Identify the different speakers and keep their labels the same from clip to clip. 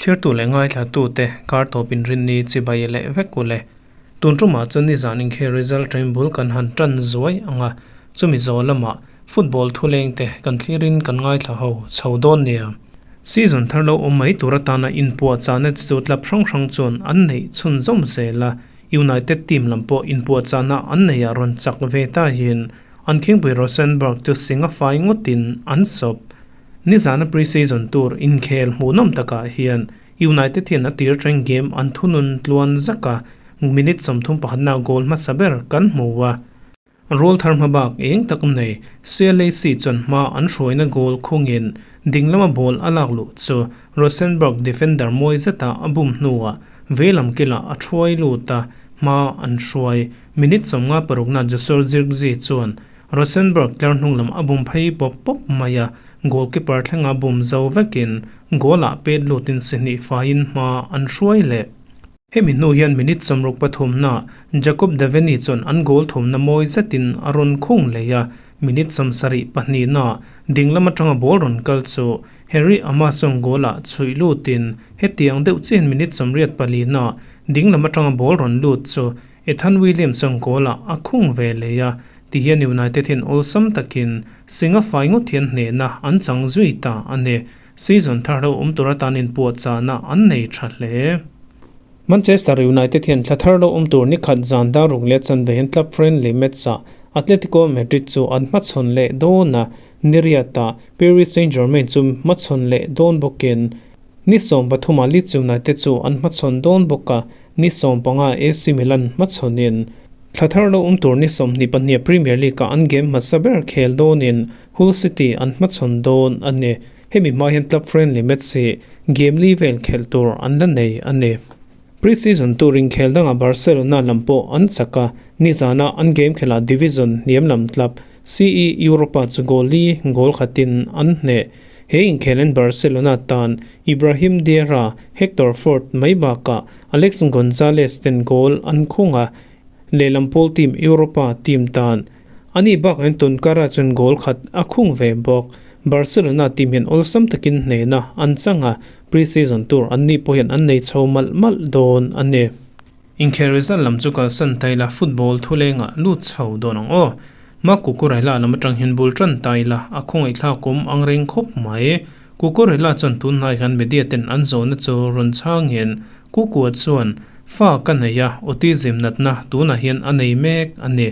Speaker 1: Thlirtu leh ngaithlatute kar tawp inrinni chibai leh vek u le. Tun tumah chuan nizan inkhel result train bul kan han tan zuai ang a, chumi zawh lamah football thulengte kan thlirin kan ngaithla ho chho dawn nia. Season thar lo awm mai tur atana inpuahchahna te chu club hrang hrang chuan an neih chhunzawm zel a, United team lam pawh inpuahchahna an neihah rawn chak ve ta hian an khingpui Rosenborg chu sing a fai ngawtin an sawp. Nizana pre-season tur inkhel hmuhnawm takah hian United hian a tir teng game an thunun tluan zak a, minute 30 pakhatna goal hmasa ber kan hmu a. Rul thar hma bak eng tak nei CLAC chuan hma an hruaina goal khungin ding lama ball a lak luh chu Rosenborg defender mawi zeta a bum hnuah veilam kilah a thuai lut a, hma an hruai. Minute 50 parukna Joshua Zirkzee chuan Rosenborg tlar hnung lam a bum phei pawp pawp mai a, goalkeeper thlenga bum zo vekin goal ah pet lutin si hnih faiin hma an hruai leh. Hemi hnu hian minute 63 na Jacob Devaney chuan an goal thumna mawi zetin a rawn khung leh a, minute 72 na dinglam atanga ball rawn kal chu Harry Amason goal ah chhuih lutin hetiang deuh chian minute 84 na dinglam atanga ball rawn lut chu Ethan Williams an goal ah a khung ve leh a, tihian United hian awlsam takin singa fai ngawt hian hnehna an chang zui ta a ni. Season thar lo awm tur atan inpuahchahna an nei tha hle. Manchester United hian thla thar lo awm tur ni khat zan dar ruk leh chanve hian club friendly match ah Atletico Madrid chu an hmachhawn leh dawn a, Niriat-ah Paris Saint-Germain chu hmachhawn leh dawn bawkin ni 13 ah Leeds United chu an hmachhawn dawn bawk a, ni 15 AC Milan hmachhawnin thla thar lo awm tur ni 22 ah Premier League ah an game hmasa ber khel dawnin Hull City an hmachhawn dawn a ni. Hemi hma hian club friendly match hi game li vel khelh tur an la nei a ni. Pre-season tur inkhel dangah Barcelona lam pawh an chak a, nizana an game khelhah division hniam lam club CE Europa chu goal li goal khatin an hneh. He inkhel Barcelona tan Ibrahim Diarra, Hector Fort mai bakah Alex Gonzalez ten goal an khung a, lehlam pawl team Europa team tan ani bak an tun kara chuan goal khat a khung ve bawk. Barcelona team hian awlsam takin hnehna an chang a, pre-season tur an ni pawh hian an nei chho malh malh dawn a ni. Inkhel result lam chu kalsan taila football thulengah lut chho dawn ang aw. Ma Cucurella lam atang hian bul tan taila a khawngaih thlak awm ang reng khawp mai. Cucurella chuan tun hnai hian media ten an zawhna chu rawn chhang hian Cucua chuan fa ka nei a, autism natna tunah hian a nei mek a ni.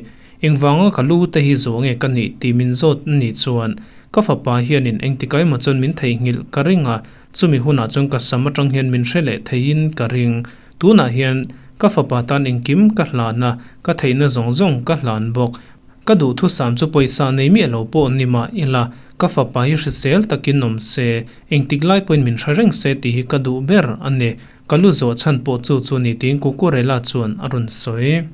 Speaker 1: Engvanga ka lu te hi zawh nge ka nih tih min zawt a nih chuan ka fapa hianin engtikai maw chuan min theihnghilh ka ring a, chumi hunah chuan ka sam atang hian min hre leh theiin ka ring. Tunah hian ka fapa tan engkim ka hlan a, ka theihna zawng zawng ka hlan bawk. Ka duh thusam chu pawisa nei miah lo pawh ni mah ila ka fapa hi hrisel takin awm se, engtik lai pawhin min hre reng se tih hi ka duh ber a ni. Ka lu zawh chhan pawh chu chu ni tiin Cucurella chuan a rawn sawi.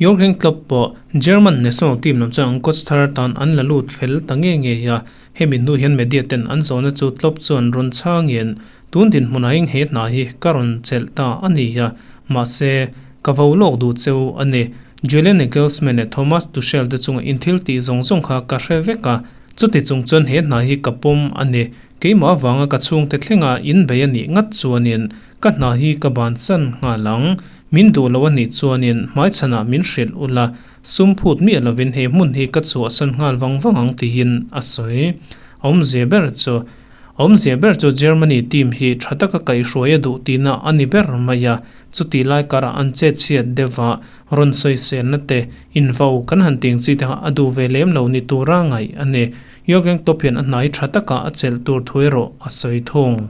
Speaker 1: Jurgen Klopp pawh German national team lam chuan an coach thar tan an la lut fel ta nge nge a, hemi hnu hian media ten an zawhna chu Klopp chuan rawn chhangin tun dinhmunah hian he hna hi ka rawn chelh ta a ni a, mahse, ka vo lawk duh cheu a ni. Julian Nagelsmann leh Thomas Tuchel te chunga inthil tih zawng zawng kha ka hre vek a, chuti chung chuan he hna hi ka pawm a ni. Keimah avanga ka chhungte thlenga inbei a nih ngat chuanin ka hna hi ka bansan nghal ang. Min duh lo a nih chuanin hmaichhanah min hrilh ula, sum phut miah lovin he hmun hi ka chhuahsan nghal vang vang ang tiin a sawi. A awmzia ber chu A awmzia ber chu Germany team hi tha taka kaihhruai a duh tihna a ni ber mai a, chuti lai karah an chet chhiat deuh a, rawn sawiselna te, invo kan han ting chi te kha a duh ve lem lo ni tura ngaih a ni. Jurgen Klopp hian a hnai tha taka a chelh tur thu erawh a sawi thung.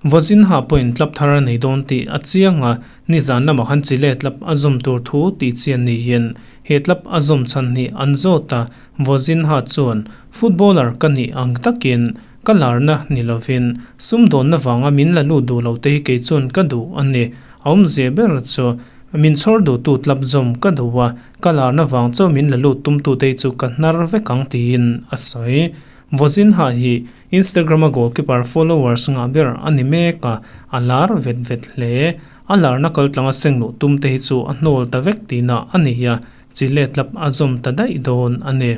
Speaker 1: Vawzin ha pawhin club thar a nei dawn tih a chiang a, nizan lamah khan Chile club a zawm tur thu tih chian niin he club a zawm chhan hi an zawt a, Vawzin ha chuan footballer ka nih ang takin ka larna ni lovin sumdawnna vanga min la lut duh lo te hi kei chuan ka duh a ni. A awmzia ber chu min chhawr duhtu club zawm ka duh a, ka larna vang chu min la lut tumtute hi chu ka hnar vek ang tiin a sawi. Vawzin ha hi Instagram a goalkeeper followers ngah ber a ni mek a, a lar vet vet hle. A larna kaltlanga seng luh tum te hi chu a hnawl ta vek tihna a ni a, Chile club a zawm ta daih dawn a ni.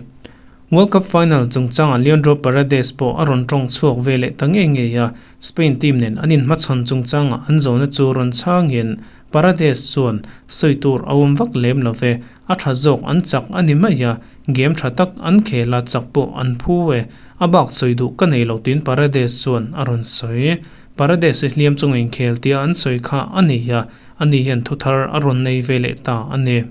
Speaker 1: World Cup final chungchangah Leandro Paredes pawh a rawn tawng chhuak ve leh ta ngei ngei a, Spain team nen an inhmachhawn chungchangah an zawhna chu rawn chhangin Paredes chuan sawi tur a awm vak lem lo ve, a tha zawk an chak a ni mai a, game tha tak an khel a, chak pawh an phu e, a bak sawi duh ka nei lo tiin Paredes chuan a rawn sawi. Paredes hi hliam chunga inkhel tia an sawi kha a ni a, ani hian thuthar a rawn nei ve leh ta a ni.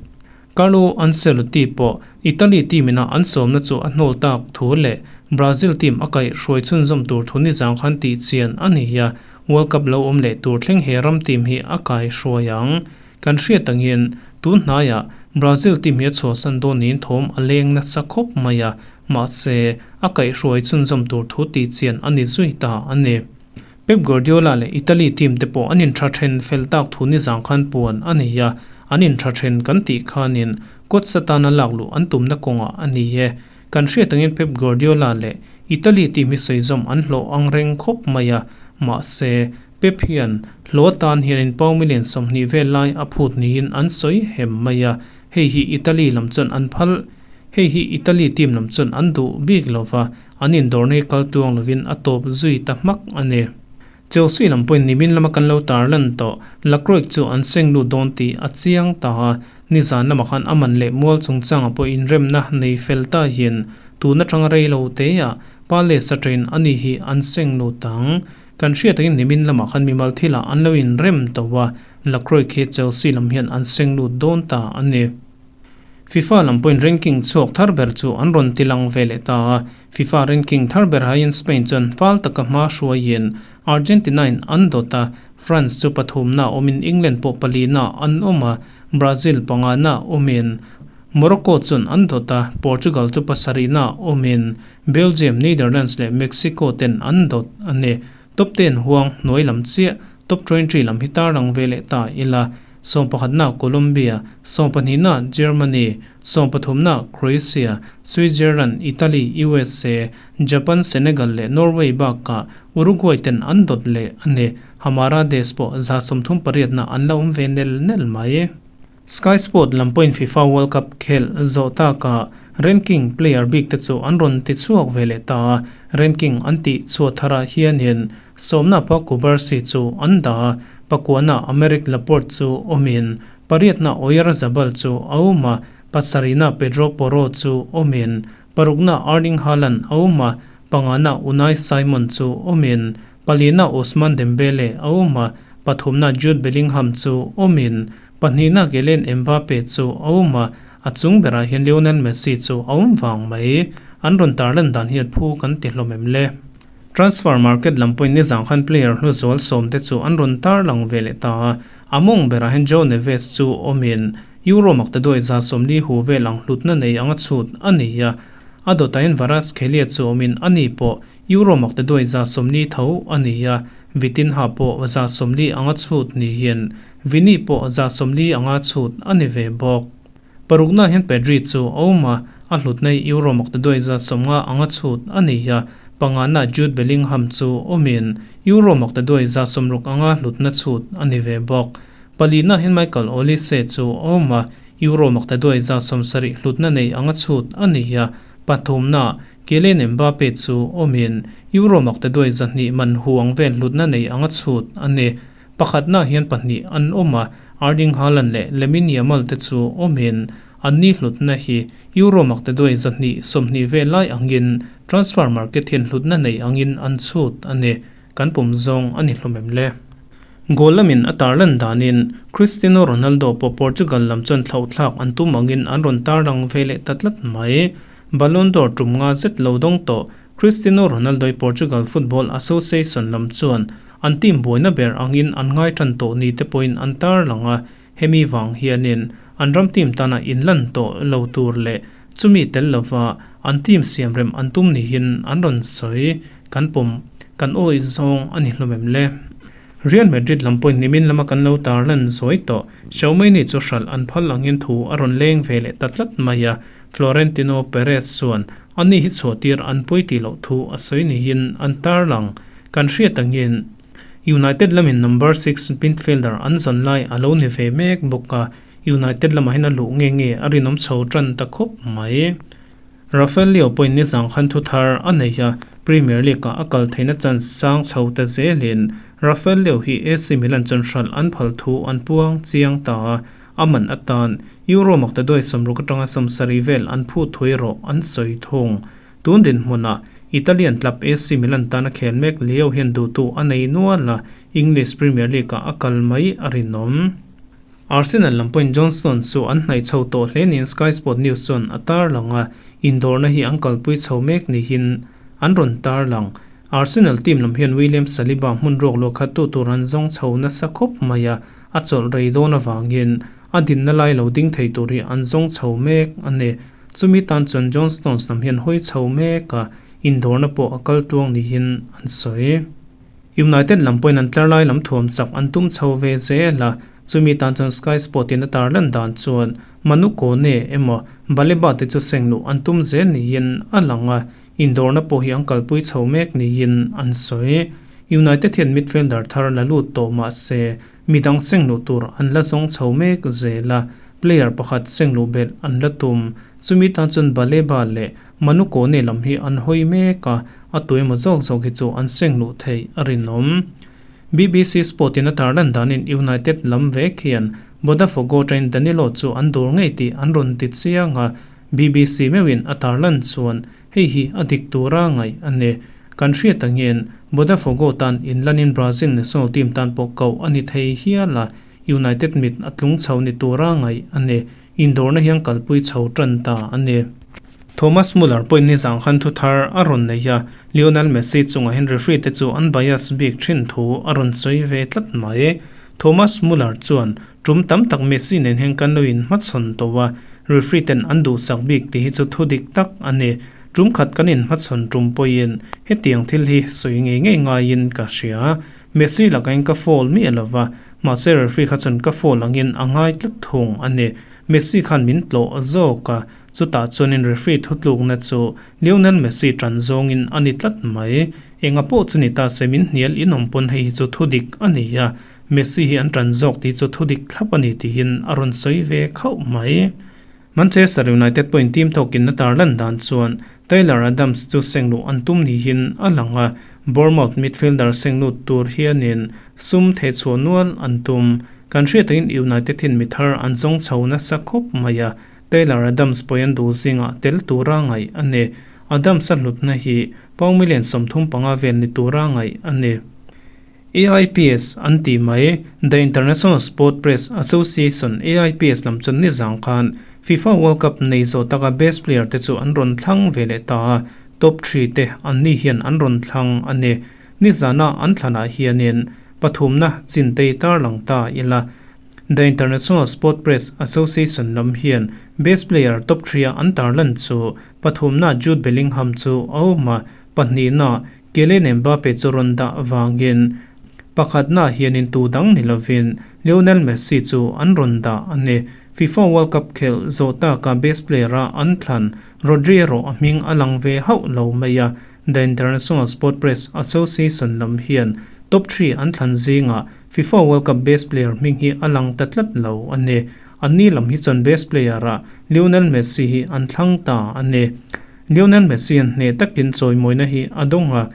Speaker 1: Carlo Ancelotti pawh Italy team ina an sawmna chu a hnawl tak thu leh Brazil team a kaih hruai chhunzawm tur thu nizang khan tih chian a ni a, World Cup lo awm leh tur thleng he ram team hi a kai hruai ang. Kan hriat angin tun hnaiah Brazil team hi a chhuahsan dawn niin thawm a leng nasa khawp mai a, mahse a kaih hruai chhunzawm tur thu tih chian a ni zui ta a ni. Pep Guardiola leh Italy team te pawh an intha then fel tak thu nizang khan puan a nei a, an intha then kan tih khanin coach atana lak luh an tumna kawngah a ni e. Kan hriat angin Pep Guardiola leh Italy team hi sawi zawm an hlawh ang reng khawp mai a, mahse Pep hian hlawh atan hianin pound million 20 vel lai a phut niin an sawi hem mai a, hei hi Italy lam chuan an phal hei hi Italy team lam chuan an duh bik lova. An indawrna hi kal tuang lovin a tawp zui ta hmak a ni. Chelsea lam pawhin nimin lama kan lo tarlan tawh Lacroix chu an seng lut dawn tih a chiang ta a, nizan lamah khan a man leh mual chungchangah pawh inremna nei fel ta hian tun atanga rei lo teah Palace atangin ani hi an seng lut ang. Kan hriat angin nimin lamah khan mimal thilah an lo inrem tawh a, Lacroix hi Chelsea lam hian an seng lut dawn ta a ni. FIFA lam pawhin ranking chhuak thar ber chu an rawn ti lang ve leh ta a, FIFA ranking thar ber aiin Spain chuan fal taka hma hruaiin Argentina-in an dawt a, France chu pathumna awmin England pawh palina an awm a, Brazil pangana awmin Morocco chuan an dawt a, Portugal chu pasarihna awmin Belgium, Netherlands leh Mexico ten an dawt a ni. Top ten huang hnuai lam chiah top 20 lam hi tarlang ve leh ta ila. Sawmpakhatna Colombia, sawmpahnihna Germany, sawmpathumna Croatia, Switzerland, Italy, usa, Japan, Senegal leh Norway bakah Uruguay ten an dawt leh a ni. Hamara Des pawh 38 na an la awm ve nel nel mai. Sky Sport lam pawhin FIFA World Cup khelh zawh takah ranking player bik te chu an rawn ti chhuak ve leh ta a, ranking an tih chhuah tharah hianin Sawmna pa Cubarsi chu an dah a, pakuana Aymeric Laporte chu awmin, pariatna Oyarzabal chu a awm a, pasarihna Pedro Porro chu awmin, parukna Erling Haaland a awm a, pangana Unai Simon chu awmin, palina Ousmane Dembele a awm a, pathumna Jude Bellingham chu awmin, pahnihna Kylian Mbappe chu a awm a, a chung berah hian Lionel Messi chu a awm vang mai. An rawn tarlan dan hian phu kan ti hlawm em le? Transfer market lam pawhin nizang khan player hlu zual sawm te chu an rawn tarlang ve leh ta a, a mawng berah hian Joe Neves chu awmin Euro maktaduai 40 hu vel ang hlutna nei anga chhut a ni a, a dawtah hian Kvaratskhelia chu awmin ani pawh Euro maktaduai 40 tho a ni a, Vitinha pawh 40 anga chhut ni hian Vini pawh 40 anga chhut a ni ve bawk. Parukna hian Pedri chu a awm a, a hlutna hi Euro maktaduai 50 anga chhut a ni a, pangana Jude Bellingham chu awmin Euro maktaduai 60 anga hlutna chhut a ni ve bawk. Palina hian Michael Olise chu a awm a, Euro maktaduai 70 hlutna nei anga chhut a ni a, pathumna Kylian Mbappe chu awmin Euro maktaduai 200 man huang vel hlutna nei anga chhut a ni. Pakhatna hian pahnih an awm a, Erling Haaland leh Lamine Yamal te chu awmin an ni hlutna hi Euro maktaduai 220 vel lai angin transfer market hian hlutna nei angin an chhut a ni. Kan pum zawng a ni hlawm em le? Goal lamin a tarlan danin Cristiano Ronaldo pawh Portugal lam chuan thlauhthlak an tum angin an rawn tarlang ve leh ta tlat mai. Ballon d'Or tum nga zet lo dawng tawh Cristiano Ronaldo i Portugal Football Association lam chuan an team buaina ber angin an ngai tan tawh ni te pawhin an tarlang a, hemi wang hianin an ram team tana inlan tawh lo tur leh chumi tel lova an team siam rem an tum niin an rawn sawi kan pawm kan awi zawng a ni hlawm em le. Real Madrid lam pawhin nimin lama kan lo tarlan zawi tawh Tchouameni chu hralh an phal angin thu a rawn leng ve leh ta tlat mai a, Florentino Perez chuan ani hi chhuahtir an pawi tih loh thu a sawi niin an tarlang. Kan hriat angin United lamin number six midfielder an zawn lai a lo ni ve mek bawk a, United lamah hian a luh nge nge a rinawm chho tan ta khawp mai. Rafael Leao pawhin nizang khan thu thar a nei a, Premier League-ah a kal theihna chance sang chho ta zelin Rafael Leao hi AC Milan chuan hralh an phal thu an puang chiang ta a, a man atan Euro maktaduai 60 atanga 70 vel an phut thui rawh an sawi thung. Tun dinhmunah Italian club AC Milan tana khel mek Leao hian duhtu a nei nual a, English Premier League-ah a kal mai a rinawm. Arsenal lam pawhin Johnson chu an hnaih chho tawh hle niin Sky Sport News chuan a tarlang a, indawrna hi an kalpui chho mek niin an rawn tarlang. Arsenal team lam hian William Saliba hmun ruak luah khat tu tur an zawng chho nasa khawp mai a, a chawlh rei dawn avangin a dinna lai lo ding thei tur hi an zawng chho mek a ni. Chumi tan chuan John Stones lam hian hawi chho mek a, indawrna pawh a kal tuang niin an sawi. United lam pawhin an tlar lai lam thuam chak an tum chho ve zel a, chumi tan chuan Sky Sport in a tar lan dan chuan Manu Kone emaw Baleba te chu seng luh an tum zel niin a lang a, indawrna pawh hi an kalpui chho mek niin an sawi. United hian midfielder thar la lut tawh mah se midang seng luh tur an la zawng chho mek zel a, player pakhat seng luh belh an la tum. Chumi tan chuan Baleba leh Manu Kone lam hi an hawi mek a, a tu emaw zawk zawk hi chu an seng luh theih a rinawm. BBC Sport in a tarlan danin United lam vek hian Botafogo train Danilo chu an dur ngei tih an rawn ti chiang a, BBC meuhin a tarlan chuan hei hi a dik tura ngaih a ni. Kan hriat angin Botafogo tan inlanin Brazil national team tan pawh koh a ni thei hial a, United mit a tlung chho ni tura ngaih a ni. Indawrna hian kalpui chho tan ta a ni. Thomas Muller pawhin nizang khan thu thar a rawn nei a, Lionel Messi chungah hian referee te chu an bias bik thin thu a rawn sawi ve tlat mai. Thomas Muller chuan, Tum tam tak Messi nen hian kan lo inhmachhawn tawh a, referee ten an duhsak bik tih hi chu thu dik tak a ni. Tum khat kan inhmachhawn tum pawhin hetiang thil hi sawi ngei ngei ngaiin ka hria. Messi lakain ka foul miah lo va, mahse referee kha chuan ka foul angin a ngai tlat thung a ni. Messi khan min tlawh zawk a, chutah chuanin referee thutlukna chu Lionel Messi tan zawngin a ni tlat mai. Enga pawh chu ni ta se min hnial inawm pawn hei hi chu thudik a ni a, Messi hi an tan zawk tih chu thudik thlap a ni tiin a rawn sawi ve khauh mai. Manchester United pawhin team thawkin a tarlan dan chuan Tyler Adams chu sengluh an tum niin a lang a, Bournemouth midfielder senglut tur hianin sum thehchhuah nual an tum. Kan hriat angin United hian mi thar an zawng chho nasa khawp mai a, Tyler Adams pawhin an duh zingah tel tura ngaih a ni. Adams a hlutna hi pound million 35 vel ni tura ngaih a ni. AIPS an tih mai, The International Sport Press Association, AIPS, lam chuan nizang khan FIFA World Cup nei zawh taka best player te chu an rawn thlang ve leh ta a, top three te an ni hian an rawn thlang a ni. Nizana an thlanah hianin pathumna chintei tarlang ta ila, The International Sport Press Association lam hian best player top three a an tarlan chu pathumna Jude Bellingham chu a awm a, pahnihna Kylian Mbappe chu rawn dah vangin pakhatnaah hianin tu dang ni lovin Lionel Messi chu an rawn dah a ni. FIFA World Cup khelh zawh taka best player-a an thlan Rodri erawh a hming a lang ve hauh lo mai a, The International Sport Press Association lam hian top three an thlan zingah FIFA World Cup best player hming hi a lang ta tlat lo a ni. Anni lam hi chuan best player-ah Lionel Messi hi an thlang ta a ni. Lionel Messi an hneh takin chawimawina hi a dawng a,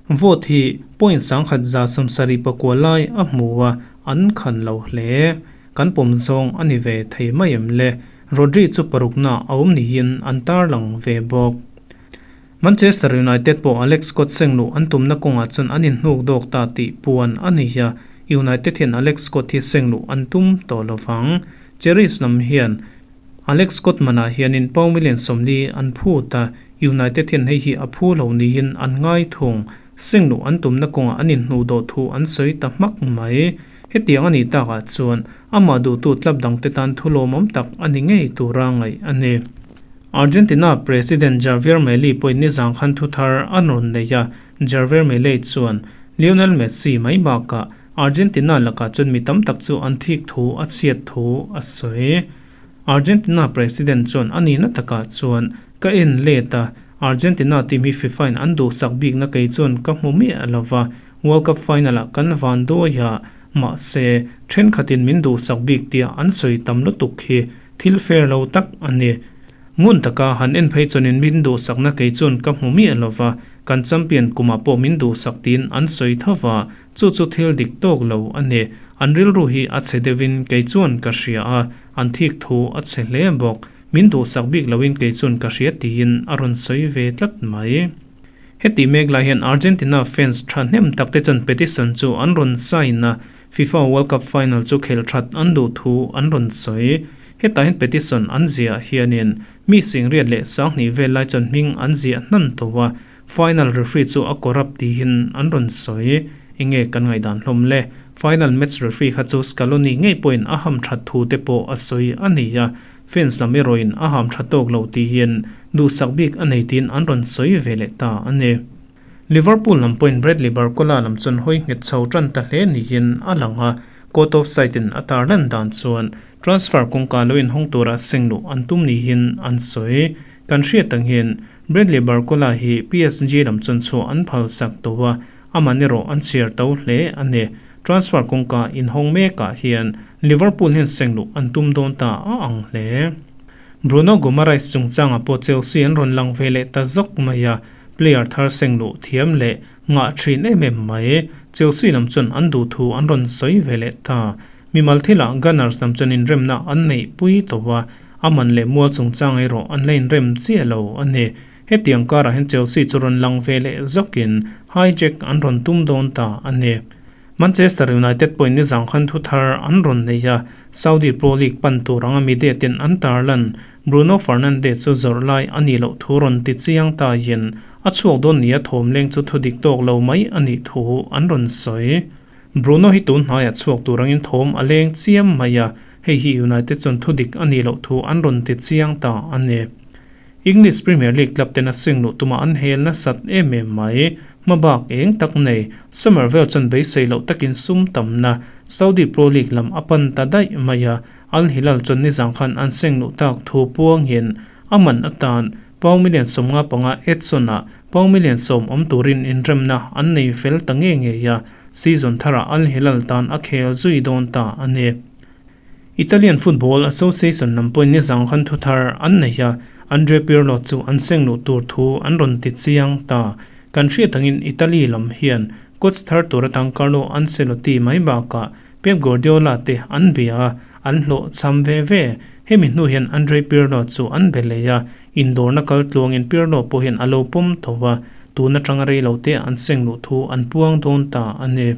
Speaker 1: vote hi point 1174 lai a hmu a, an khan lo hle. Kan pawm zawng a ni ve thei mai em le? Rodri chu parukna a awm niin an tarlang ve bawk. Manchester United pawh Alex Scott sengluh an tumna kawngah chuan an inhnuk dawk ta tih puan a ni a, United hian Alex Scott hi sengluh an tum tawh lovang. Cherries lam hian Alex Scott manah hianin pound million 40 an phut a, United hian hei hi a phu lo niin an ngai thung. Sengluh an tumna kawngah an inhnuh dawh thu an sawi ta hmak mai. Hetiang a nih takah chuan amah duhtu club dangte tan thu lawmawm tak a ni ngei tura ngaih a ni. Argentina President Javier Milei pawhin nizang khan thu thar a rawn nei a, Javier Milei chuan Lionel Messi mai bakah Argentina lakah chuan mi tam tak chu an thik thu a chhiat thu a sawi. Argentina President chuan a nihna takah chuan ka en let a, Argentina team hi FIFA in an duhsak bikna kei chuan ka hmu miah lo va, World Cup final ah kan van duai a, mahse thenkhatin min duhsak bik tia an sawi tam lutuk hi thil fair lo tak a ni. Ngun taka han en phei chuanin min duhsakna kei chuan ka hmu miah lo va, kan champion kumah pawh min duhsak tiin an sawi tho va, chu chu thil dik tawk lo a ni. An rilru hi a chhe deuhin kei chuan ka hria a, an thik thu a chhe hle bawk. Min duhsak bik loin kei chuan ka hria tiin a rawn sawi ve tlat mai. Heti mek lai hian Argentina fans thahnem tak te chuan petition chu an rawn sign a, FIFA World Cup final chu khelh that an duh thu an rawn sawi. Hetah hian petition an ziah hianin mi singriat leh sanghnih vel lai chuan hming an ziah hnan tawh a, final referee chu a corrupt tihin an rawn sawi. Enge kan ngaihdan hlawm le? Final match referee kha chu Scaloni ngei pawhin a ham that thu te pawh a sawi a ni a, fans lam erawhin a ham tha tawk lo tihin duhsak bik a nei tiin an rawn sawi ve leh ta a ni. Liverpool lam pawhin Bradley Barcola lam chuan hawi nghet chho tan ta hle niin a lang a, court of side in a tarlan dan chuan transfer kawngka lo inhawng tura seng luh an tum niin an sawi. Kan hriat ang hian Bradley Barcola hi PSG lam chuan chhuah an phal sak tawh a, aman erawh an chhiar to hle a ni. Transfer kawngka inhawng mekah hian Liverpool hian seng luh an tum dawn ta a ang hle. Bruno Guimaraes chungchangah pawh Chelsea an rawn lang ve leh ta zawk mai a, Player thar seng luh thiam leh ngah thin em em mai. Chelsea lam chuan an duh thu an rawn sawi ve leh ta. Mimal thilah Gunners lam chuan inremna an neih pui tawh a, a man leh mual chungchang erawh an la inrem chiah lo a ni. Hetiang karah hian Chelsea chu rawn lang ve leh zawkin hijack an rawn tum dawn ta a ni. Manchester United pawhin nizang khan thu thar an rawn nei a, Saudi Pro League pan tur anga media ten an tarlan Bruno Fernandes chu zawrh lai a nih loh thu rawn ti chiang ta in a chhuak dawn nia thawm leng chu thu dik tawk lo mai a nih thu an rawn sawi. Bruno hi tun hnaiah chhuak tur angin thawm a leng chiam mai a, hei hi United chuan thu dik a nih loh thu an rawn ti chiang ta a ni. English Premier League club ten a sing luh tumah an hel nasat em em mai. Hmabak eng tak nei, Summerville chuan beisei loh takin sum tamna Saudi Pro League lam a pan ta daih mai a, Al Hilal chuan nizang khan an seng luh tak thu puangin a man atan pound million 55 Edson-ah pound million 10 awm turin inremna an nei fel ta nge ngei a, season tharah Al Hilal tan a khel zui dawn ta a ni. Italian Football Association lam pawhin nizang khan thu thar an nei a, Andrea Pirlo chu an seng luh tur thu an rawn ti chiang ta. Kan hriat angin Italy lam hian coach thar tur atang Carlo Ancelotti mai bakah Pep Guardiola te an bia a, an hlawh cham ve ve. Hemi hnu hian Andrea Pirlo chu an be leh a, indawrna kal tluangin Pirlo pawh hian a lo pawm tho a, tun atanga reilote an seng luh thu an puang dawn ta a ni.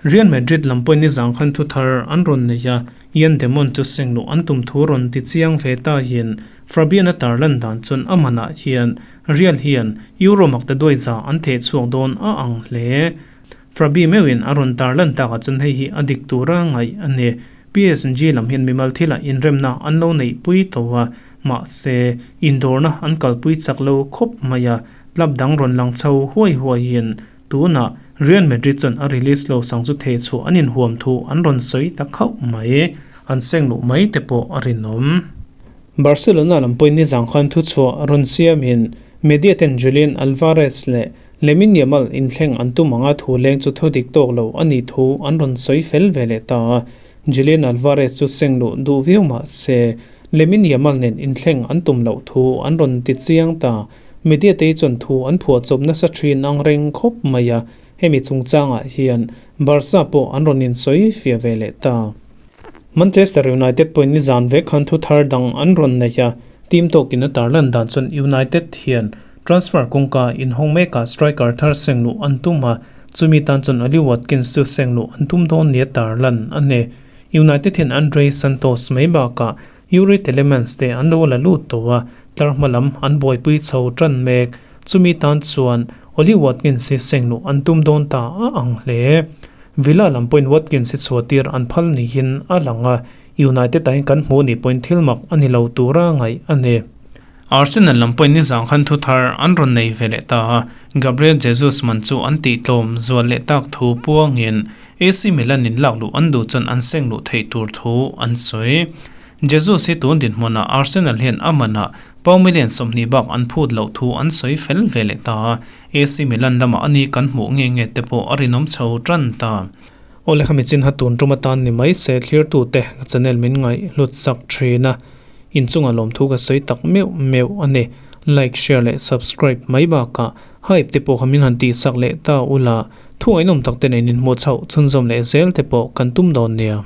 Speaker 1: Real Madrid lam pawhin nizang khan thu thar an rawn nei a, Ian Demon chu seng luh an tum thu rawn ti chiang ve ta hian Fabian-a tarlan dan chuan a manah hian Real hian Euro makta duai za an theh chhuak dawn a ang hle. Fabi meuhin a rawn tarlan takah chuan hei hi a dik tura ngaih a ni. PSG lam hian mimal thilah inremna an lo neihpui tawh a, mahse indawrna an kalpui chak lo khawp mai a, club dang rawn lang chho huai huaiin Tunah Real Madrid chuan a release lo sang chu theh chhuah an inhuam thu an rawn sawi ta khauh mai. An seng luh mai te pawh a rinawm. Barcelona lam pawhin nizang khan thuchhuah rawn siamin media ten Julian Alvarez leh Lamine Yamal inthleng an tum anga thu leng chu thu dik tawk lo a nih thu an rawn sawi fel ve leh ta a. Julian Alvarez chu seng luh duh viau mah se Lamine Yamal nen inthleng an tum loh thu an rawn ti chiang ta. Media te chuan thu an phuah chawp nasa thin ang reng khawp mai a, hemi chungchangah hian Barca pawh an rawn insawi fiah ve leh ta. Manchester United pawhin nizan vek khan thu thar dang an rawn nei a, team tawkin a tarlan dan chuan United hian transfer kawngka inhawng mekah striker thar seng luh an tum a, chumi tan chuan Ollie Watkins chu seng luh an tum dawn nia tarlan a ni. United hian Andre Santos mai bakah Yuri Telemans te an lo la lut tawh a, tlar hma lam an buaipui chho tan mek. Chumi tan chuan Ollie Watkins hi seng luh an tum dawn ta a ang hle. Villa lam pawhin Watkins hi chhuah tir an phal niin a lang a, United ah hian kan hmuh nih pawhin thil mak a ni lo tura ngaih a ni. Arsenal lam pawhin nizang khan thu thar an rawn nei ve leh ta a, Gabriel Jesus man chu an tihtlawm zual leh tak thu puangin AC Milan in lak luh an duh chuan an seng luh theih tur thu an sawi. Jesus hi tun dinhmunah Arsenal hian a manah pound million 20 bak an phut loh thu an sawi fel ve leh ta a, AC Milan lamah a ni kan hmuh nge nge te pawh a rinawm chho tan ta. Aw le khami chin ha tun tum atan ni mai se thlirtute ka channel min ngaih hlut sak thin a. Inchunga lawmthu ka sawi tak meuh meuh a ni. Like, share leh subscribe mai bakah hype te pawh kha min han tihsak leh ta ula, thu ngaihnawm tak te nen inhmuh chhoh chhunzawm leh zel te pawh kan tum dawn nia.